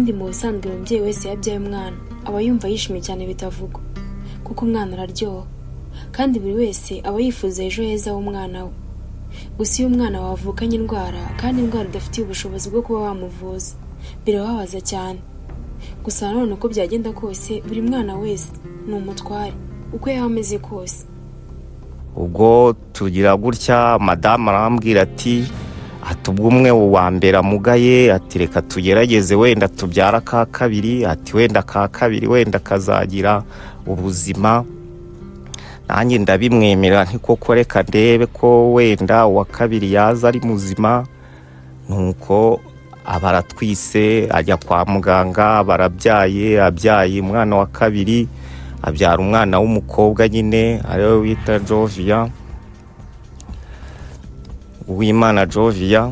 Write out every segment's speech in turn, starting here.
Ubundi mu busanzwe umubyeyi wese yabyaye umwana aba yumva yishimye cyane bitavugwa, kuko umwana araryoha kandi buri wese aba yifuza ejo heza h'umwana we. Gusa iyo umwana wavukanye indwara, kandi indwara udafitiye ubushobozi bwo kuba wamuvuza, birababaza cyane. Gusa nanone uko byagenda kose, buri mwana wese ni umutware uko yaba ameze kose. Ubwo tugira gutya, madamu arambwira ati ubwo umwe wa mbere amugaye, ati reka tugerageze wenda tubyara aka kabiri, ati wenda aka kabiri wenda kazagira ubuzima. Nanjye ndabimwemera, nti koko reka ndebe ko wenda uwa kabiri yaza ari muzima. Nuko aba aratwise, ajya kwa muganga, barabyaye, abyaye umwana wa kabiri, abyara umwana w'umukobwa nyine ariwe wita Jovia, Uwimana Jovia.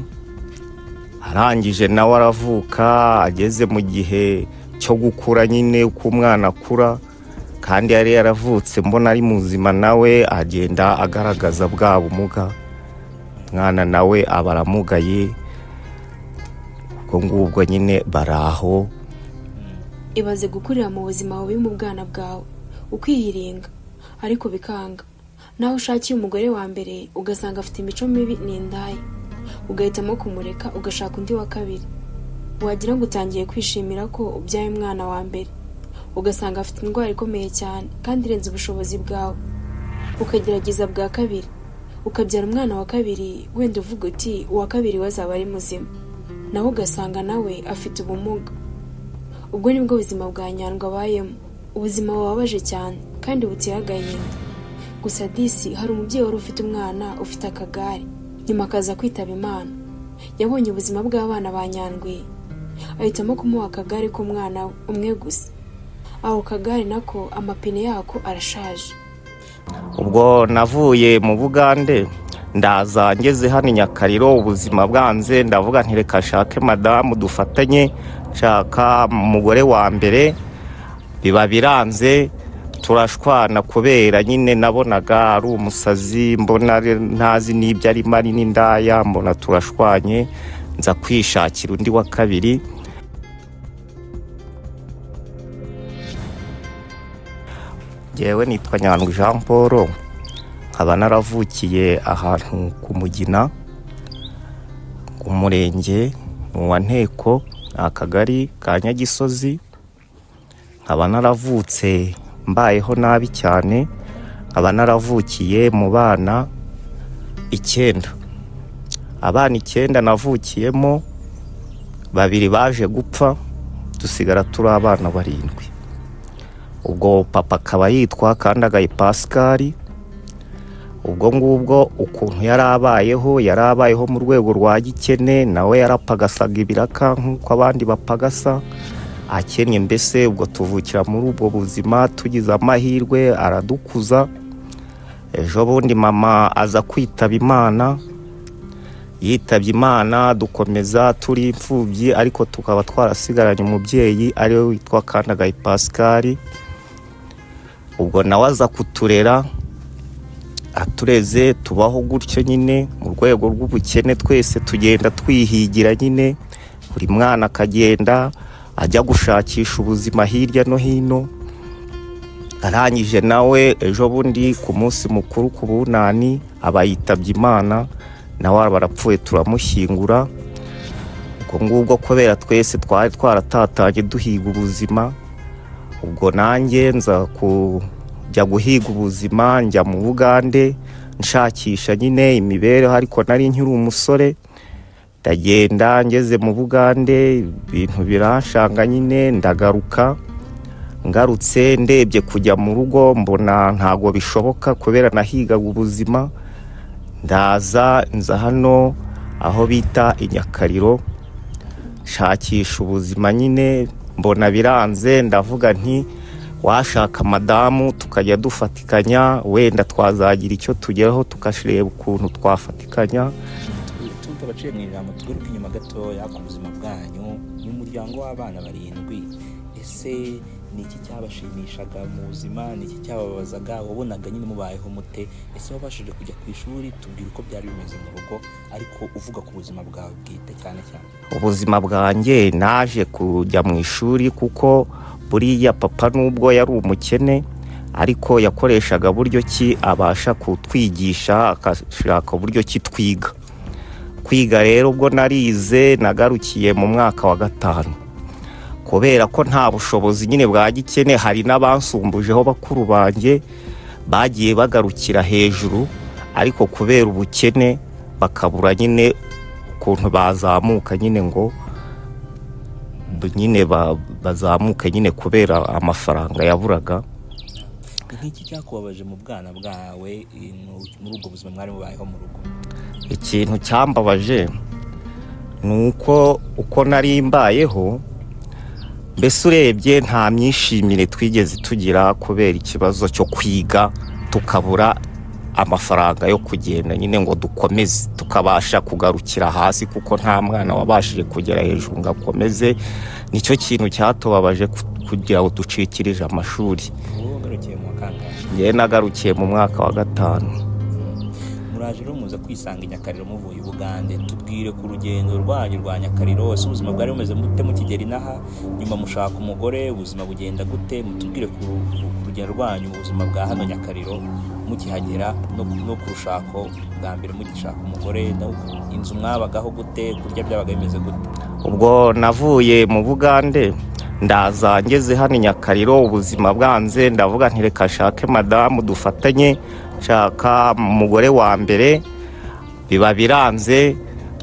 Arangije nawe aravuka, ageze mu gihe cyo gukura nyine, uko umwana akura, kandi yari yaravutse mbona ari muzima, nawe agenda agaragaza bwa bumuga. Umwana nawe aba aramugaye. Ubwo ngubwo nyine bari aho. Ibaze gukurira mu buzima bubi mu bwana bwawe, ukihiringa ariko bikanga, naho ushakiye umugore wa mbere ugasanga afite imico mibi, ni indaya, ugahitamo kumureka ugashaka undi wa kabiri. Wagira ngo utangiye kwishimira ko ubyaye umwana wa mbere, ugasanga afite indwara ikomeye cyane kandi irenze ubushobozi bwawe. Ukagerageza bwa kabiri, ukabyara umwana wa kabiri, wenda uvuga uti uwa kabiri we azaba ari muzima, nawe ugasanga nawe afite ubumuga. Ubwo nibwo buzima bwa Nyandwi abayemo, ubuzima bubabaje cyane kandi buteye agahinda. Gusa disi hari umubyeyi wari ufite umwana ufite akagare, nyuma akaza kwitaba Imana. Yabonye ubuzima bw'abana ba Nyandwi, ahitamo kumuha akagare k'umwana we umwe gusa. Ako kagare nako amapine yako arashaje. Ubwo navuye mu Bugande, ndaza ngeze hano i Nyakariro, ubuzima bwanze, ndavuga nti reka nshake madamu dufatanye. Nshaka umugore wa mbere biba biranze, turashwana kubera nyine nabonaga ari umusazi, mbona ntazi n'ibyo arimo, ari n'indaya, mbona turashwanye, nza kwishakira undi wa kabiri. Ngewe nitwa Nyandwi Jean Paul, nkaba naravukiye ahantu ku Mugina, ku murenge wa Nteko, akagari ka Nyagisozi. Nkaba naravutse mbayeho nabi cyane, nkaba naravukiye mu bana 9. Abana 9 navukiyemo, babiri baje gupfa, dusigara turi abana 7. Ubwo papa akaba yitwa Kandagaye Pascal. Ubwo ngubwo ukuntu yari abayeho, yari abayeho mu rwego rwa gikene, nawe yarapagasaga ibiraka nk'uko abandi bapagasa, akennye mbese. Ubwo tuvukira muri ubwo buzima, tugize amahirwe aradukuza. Ejo bundi mama aza kwitaba Imana. Yitabye Imana dukomeza turi imfubyi, ariko tukaba twarasigaranye umubyeyi ariwe witwa Kandagaye Pascal. Ubwo nawe aza kuturera, atureze tubaho gutyo nyine mu rwego rw'ubukene, twese tugenda twihigira nyine, buri mwana akagenda ajya gushakisha ubuzima hirya no hino. Arangije nawe ejo bundi ku munsi mukuru ku bunani aba yitabye Imana, nawe barapfuye, turamushyingura. Ubwo ngubwo kubera twese twari twaratatanye duhiga ubuzima, ubwo nanjye nza kujya guhiga ubuzima, njya mu Bugande nshakisha nyine imibereho, ariko nari nkiri umusore. Ndagenda, ngeze mu Bugande ibintu biranshanga nyine, ndagaruka. Ngarutse ndebye kujya mu rugo mbona ntabwo bishoboka kubera nahigaga ubuzima. Ndaza nza hano aho bita i Nyakariro, nshakisha ubuzima nyine, mbona biranze, ndavuga nti washaka madamu tukajya dufatikanya, wenda twazagira icyo tugeraho, tukareba ukuntu twafatikanya. Tumva abaciye mu ijambo, tugaruke inyuma gatoya ku buzima bwanyu mu muryango w'abana 7. Ese Ni iki cyabashimishaga mu buzima? Ni iki cyababazaga? Wabonaga nyine mubayeho mute? Ese wabashije kujya ku ishuri? Tubwire uko byari bimeze mu rugo, ariko uvuga ku buzima bwawe bwite cyane cyane. Ubuzima bwanjye, naje kujya mu ishuri kuko buriya papa nubwo yari umukene, ariko yakoreshaga buryo ki abasha kutwigisha, agashaka uburyo ki twiga. Kwiga rero, ubwo narize, nagarukiye mu mwaka wa gatanu kubera ko nta bushobozi nyine bwa gikene. Hari n'abansumbujeho, bakuru banjye bagiye bagarukira hejuru, ariko kubera ubukene bakabura nyine ukuntu bazamuka nyine ngo nyine bazamuke nyine kubera amafaranga yaburaga. Ni nk'iki cyakubabaje mu bwana bwawe, muri ubwo buzima mwari mubayeho mu rugo? Ikintu cyambabaje ni uko uko nari mbayeho, mbese urebye nta myishimire twigeze tugira kubera ikibazo cyo kwiga, tukabura amafaranga yo kugenda nyine ngo dukomeze, tukabasha kugarukira hasi kuko nta mwana wabashije kugera hejuru ngo akomeze. Nicyo kintu cyatubabaje kugira ngo ducikirije amashuri. Wowe wagarukiye mu wa kangahe? Njyewe nagarukiye mu mwaka wa gatanu. Muraje rero muza kwisanga i Nyakariro muvuye i Bugande. Tubwire ku rugendo rwanyu rwa Nyakariro. Ese ubuzima bwari bumeze mute mukigera inaha? Nyuma mushaka umugore, ubuzima bugenda gute? Mutubwire ku rugendo rwanyu, ubuzima bwa hano Nyakariro mukihagera, no ku rushako bwa mbere mugishaka umugore, inzu mwabagaho gute, kurya byabaga bimeze gute? Ubwo navuye mu Bugande, ndaza, ngeze hano i Nyakariro ubuzima bwanze, ndavuga nti reka nshake madamu dufatanye. Nshaka umugore wa mbere biba biranze,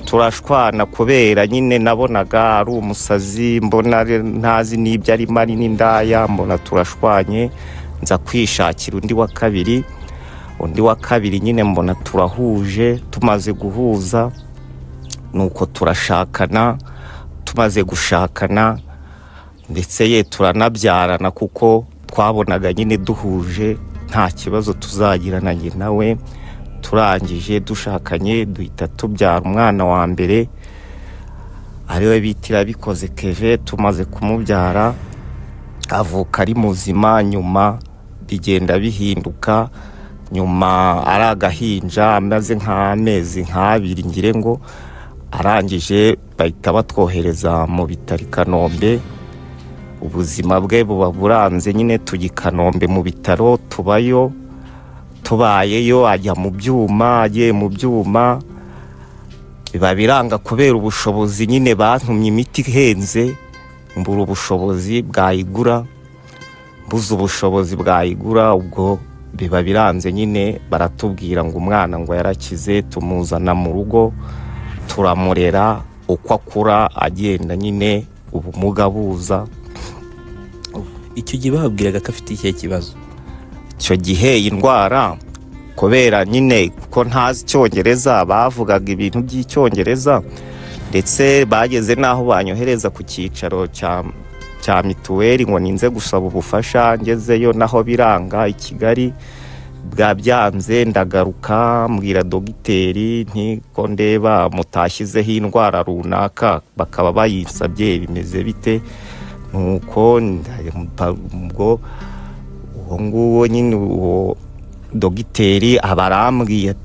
turashwana kubera nyine nabonaga ari umusazi, mbona ntazi n'ibyo arimo, ari n'indaya, mbona turashwanye, nza kwishakira undi wa kabiri. Undi wa kabiri nyine mbona turahuje. Tumaze guhuza nuko turashakana. Tumaze gushakana ndetse ye turanabyarana, kuko twabonaga nyine duhuje nta kibazo tuzagirana njye nawe. Turangije dushakanye, duhita tubyara umwana wa mbere, ariwe bita Irabikoze Keve. Tumaze kumubyara avuka ari muzima, nyuma bigenda bihinduka. Nyuma ari agahinja, amaze nk'amezi nk'abiri ngire ngo arangije, bahita batwohereza mu bitaro i Kanombe. Ubuzima bwe buba buranze nyine, tujya i Kanombe mu bitaro, tubayo. Tubayeyo ajya mu byuma. Agiye mu byuma biba biranga kubera ubushobozi nyine, bantumye imiti ihenze, mbura ubushobozi bwayigura. Mbuze ubushobozi bwayigura, ubwo biba biranze nyine, baratubwira ngo umwana ngo yarakize. Tumuzana mu rugo, turamurera, uko akura agenda nyine ubumuga buza. Icyo gihe bababwiraga ko afite ikihe kibazo? Icyo gihe iyi ndwara, kubera nyine kuko ntazi icyongereza, bavugaga ibintu by'icyongereza, ndetse bageze n'aho banyohereza ku cyicaro cya mituweli ngo ninze gusaba ubufasha. Ngezeyo naho biranga, i Kigali bwa byanze, ndagaruka mbwira dogiteri nti ko ndeba mutashyizeho indwara runaka bakaba bayinsabye, bimeze bite? Nuko ubwo uwo nguwo nyine, uwo dogiteri aba arambwiye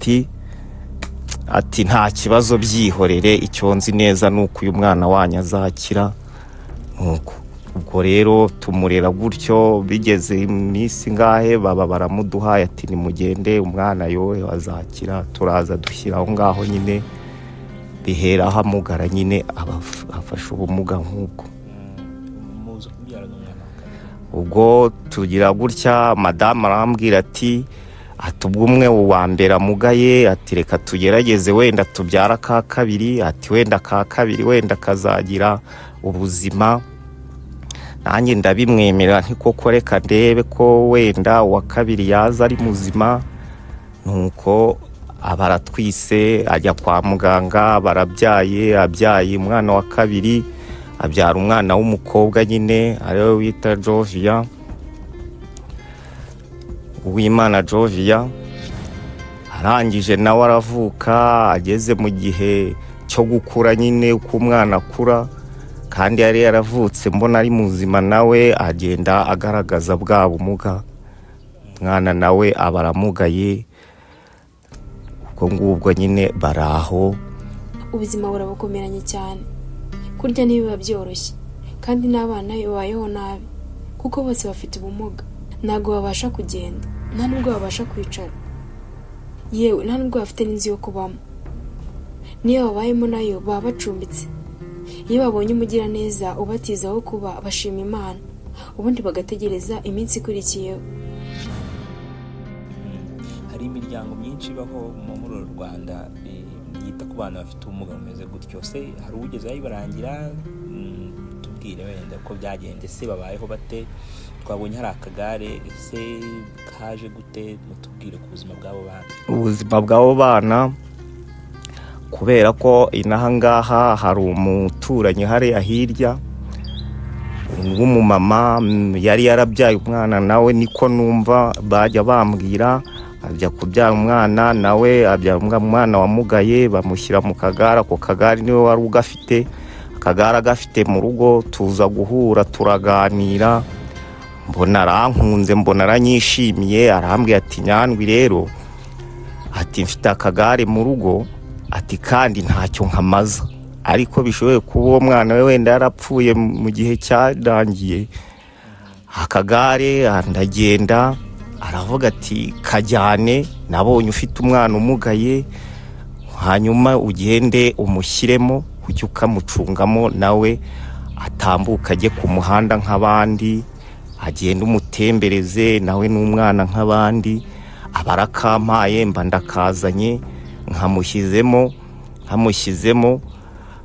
ati nta kibazo, byihorere, icyo nzi neza ni uko uyu mwana wanyu azakira. Nuko ubwo rero tumurera gutyo. Bigeze iminsi ngahe baba baramuduhaye, ati nimugende umwana yowe azakira. Turaza dushyira aho ngaho nyine, biheraho amugara nyine, aba afashe ubumuga nk'ubwo. Muza kubyara n'umwana wa kabiri? Ubwo tugira gutya, madamu arambwira ati ubwo umwe wa mbere amugaye, ati reka tugerageze wenda tubyara aka kabiri, ati wenda aka kabiri wenda kazagira ubuzima. Nanjye ndabimwemerera nti koko reka ndebe ko wenda uwa kabiri yaza ari muzima. Nuko aba aratwise, ajya kwa muganga, barabyaye. Abyaye umwana wa kabiri, abyara umwana w'umukobwa nyine, ariwe wita Jovia, Uwimana Jovia. Arangije nawe aravuka, ageze mu gihe cyo gukura nyine, uko umwana akura. Kandi yari yaravutse mbona ari muzima, nawe agenda agaragaza bwa bumuga. Umwana nawe aba aramugaye. Ubwo ngubwo nyine bari aho. Ubuzima burabakomeranye cyane. Kurya ntibiba byoroshye, kandi n'abana babayeho nabi kuko bose bafite ubumuga. Ntabwo babasha kugenda, nta nubwo babasha kwicara, yewe nta nubwo bafite n'inzu yo kubamo. Niyo babayemo nayo baba bacumbitse. Iyo babonye umugiraneza ubatiza aho kuba, bashima Imana, ubundi bagategereza iminsi ikurikiyeho. Hari imiryango myinshi ibaho muri uru Rwanda yita ku bana bafite ubumuga bumeze gutyo. Se hari uwigeze ayibarangira? Tubwire wenda uko byagenze. Se babayeho bate? Twabonye hari akagare, ese kaje gute? Mutubwire ku buzima bw'abo bana. Ubuzima bw'abo bana, kubera ko inaha ngaha hari umuturanyi hariya hirya w'umumama, yari yarabyaye umwana nawe, niko numva bajya bambwira. Ajya kubyara umwana nawe, abyara umwana wamugaye, bamushyira mu kagare. Ako kagare niwe wari ugafite, akagare agafite mu rugo. Tuza guhura, turaganira, mbona arankunze, mbona aranyishimiye. Arambwira ati: "Nyandwi rero," ati, "mfite akagare mu rugo," ati, "kandi ntacyo nkamaza." Ariko bishoboye kuba uwo mwana we wenda yarapfuye mu gihe cyarangiye. Akagare ndagenda, aravuga ati: "Kajyane, nabonye ufite umwana umugaye, hanyuma ugende umushyiremo, ujye ukamucungamo, nawe atambuka ajye ku muhanda nk'abandi, agende umutembereze, nawe n'umwana nk'abandi." Aba arakampaye, mba ndakazanye, nkamushyizemo.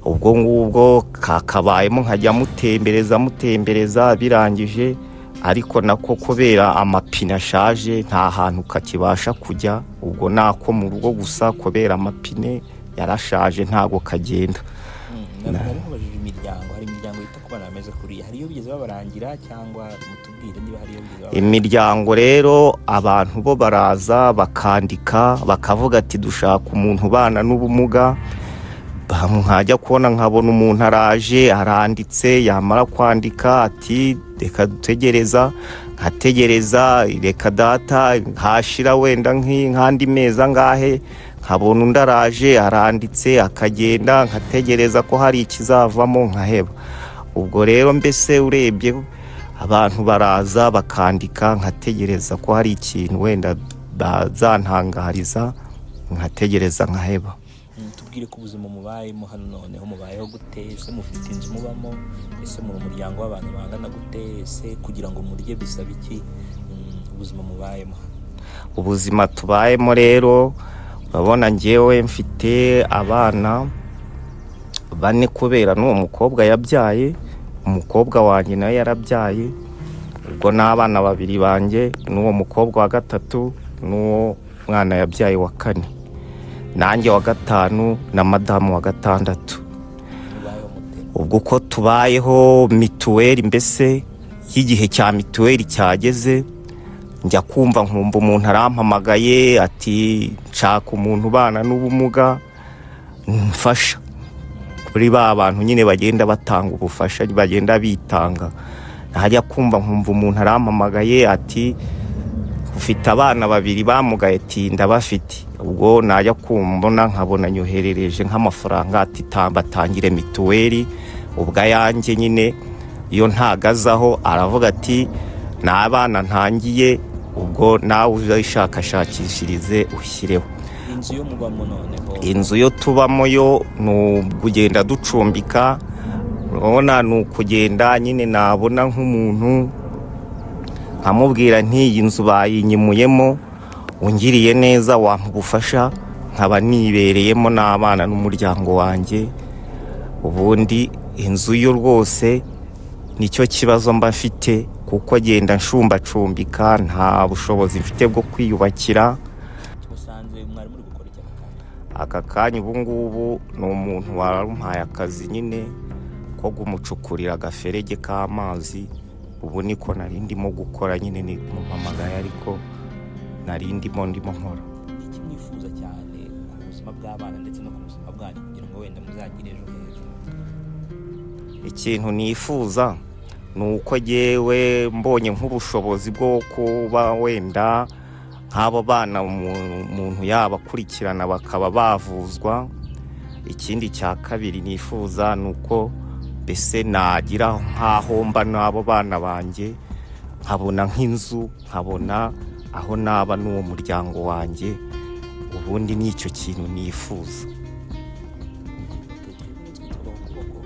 Ubwo ngubwo kakabayemo, nkajya mutembereza mutembereza. Birangije, ariko nako kubera amapine ashaje nta hantu kakibasha kujya. Ubwo nako mu rugo gusa, kubera amapine yarashaje ntago kagenda. Nari nkubajije imiryango. Hari imiryango yita ku bana bameze kuriya? Hari iyo bigeze babarangira, cyangwa mutubwire niba hari iyo bigeze babarangira. Imiryango rero, abantu bo baraza bakandika, bakavuga ati: "Dushaka umuntu ubana n'ubumuga." Nkajya kubona nkabona umuntu araje aranditse. Yamara kwandika ati: "Reka dutegereza." Nkategereza, reka data, hashira wenda nk'andi mezi angahe, nkabona undi araje aranditse, akagenda. Nkategereza ko hari ikizavamo, nkaheba. Ubwo rero mbese urebye abantu baraza bakandika, nkategereza ko hari ikintu wenda bazantangariza, nkategereza nkaheba. Tubwire ko ubuzima mubayemo hano noneho, mubayeho gute? Ese mufite inzu mubamo? Ese muri umuryango w'abantu bangana gute? Ese kugira ngo murye bisaba iki? Ubuzima mubayemo hano. Ubuzima tubayemo rero, urabona ngewe mfite abana bane, kubera n'uwo mukobwa yabyaye, umukobwa wanjye nawe yarabyaye. Ubwo n'abana babiri banjye n'uwo mukobwa wa gatatu n'uwo mwana yabyaye wa kane, nanjye wa gatanu na madamu wa gatandatu. Mubayeho mute? Ubwo uko tubayeho, mituweli, mbese y'igihe cya mituweli cyageze, njya kumva nkumva umuntu arampamagaye ati: "Nshaka umuntu ubana n'ubumuga, mfasha." Kuri ba bantu nyine bagenda batanga ubufasha, bagenda bitanga, najya kumva nkumva umuntu arampamagaye ati: "Ufite abana babiri bamugaye?" Ati: "Ndabafite." Ubwo najya kumbona nkabona nyoherereje nk'amafaranga ati: "Tamba tangire mituweli." Ubwo ayanjye nyine iyo ntagazaho, aravuga ati: "Ni abana ntangiye, ubwo nawe uzayishakashakishirize ushyireho." Inzu yo mubamo noneho? Inzu yo tubamo yo ni ukugenda ducumbika. Urabona ni ukugenda nyine, nabona nk'umuntu nkamubwira nti: "Iyi nzu bayinyimuyemo, ungiriye neza wampa ubufasha nkaba nibereyemo n'abana n'umuryango wanjye." Ubundi inzu yo rwose nicyo kibazo mba mfite, kuko genda nshumbacumbika, nta bushobozi mfite bwo kwiyubakira. Tubasanze mwari muri gukora iki aka kanya? Aka kanya ubu ngubu ni umuntu warumpaye akazi nyine ko kumucukurira agaferege k'amazi. Ubu niko nari ndimo gukora nyine, ni mumpamagaye, ariko nari ndimo nkora. Ni iki mwifuza cyane ku buzima bw'abana ndetse no ku buzima bwanyu, kugira ngo wenda muzagire ejo heza? Ikintu nifuza ni uko jyewe mbonye nk'ubushobozi bwo kuba wenda nk'abo bana umuntu yabakurikirana bakaba bavuzwa. Ikindi cya kabiri nifuza ni uko mbese nagira nk'aho mba n'abo bana banjye, nkabona nk'inzu, nkabona aho naba n'uwo muryango wanjye. Ubundi ni icyo kintu nifuza. Twitwa ukuboko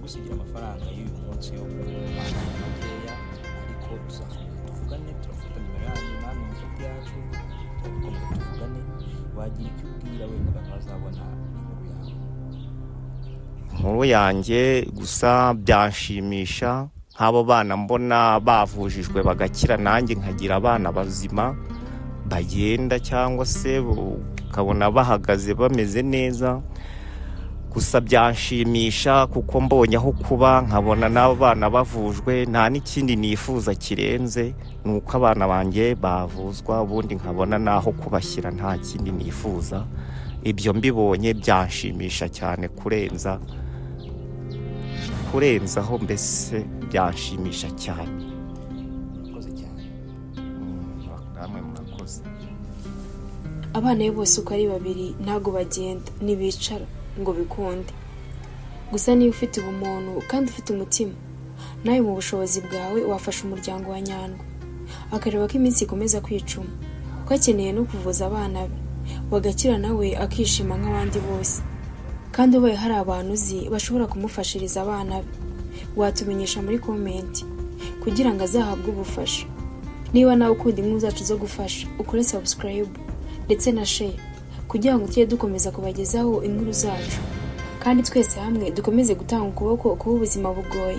gusigira amafaranga y'uyu munsi yo makeya, ariko tuzakomeza tuvugane. Turafata nimero yanyu, namwe mufate iyacu, turakomeza tuvugane. Wagira icyo ubwira wenda abantu bazabona inkuru yawe? Inkuru yanjye gusa byanshimisha nk'abo bana mbona bavujijwe bagakira, nanjye nkagira abana bazima bagenda cyangwa se ukabona bahagaze bameze neza. Gusa byanshimisha kuko mbonye aho kuba, nkabona n'abo bana bavujwe. Nta n'ikindi nifuza kirenze ni uko abana banjye bavuzwa, ubundi nkabona n'aho kubashyira. Nta kindi nifuza. Ibyo mbibonye byanshimisha cyane kurenza kurenzaho, mbese byanshimisha cyane. Murakoze cyane. Namwe murakoze. Abana be bose uko ari babiri ntabwo bagenda, ntibicara ngo bikunde. Gusa niba ufite ubumuntu kandi ufite umutima, nawe mu bushobozi bwawe wafasha umuryango wa Nyandwi, akareba ko iminsi ikomeza kwicuma, kuko akeneye no kuvuza abana be bagakira, nawe akishima nk'abandi bose. Kandi ubaye hari abantu uzi bashobora kumufashiriza abana be, watumenyesha muri comment kugira ngo azahabwe ubufasha. Niba nawe ukunda inkuru zacu zo gufasha, ukore subscribe ndetse na share kugira ngo tujye dukomeza kubagezaho inkuru zacu, kandi twese hamwe dukomeze gutanga ukuboko kuba ubuzima bugoye.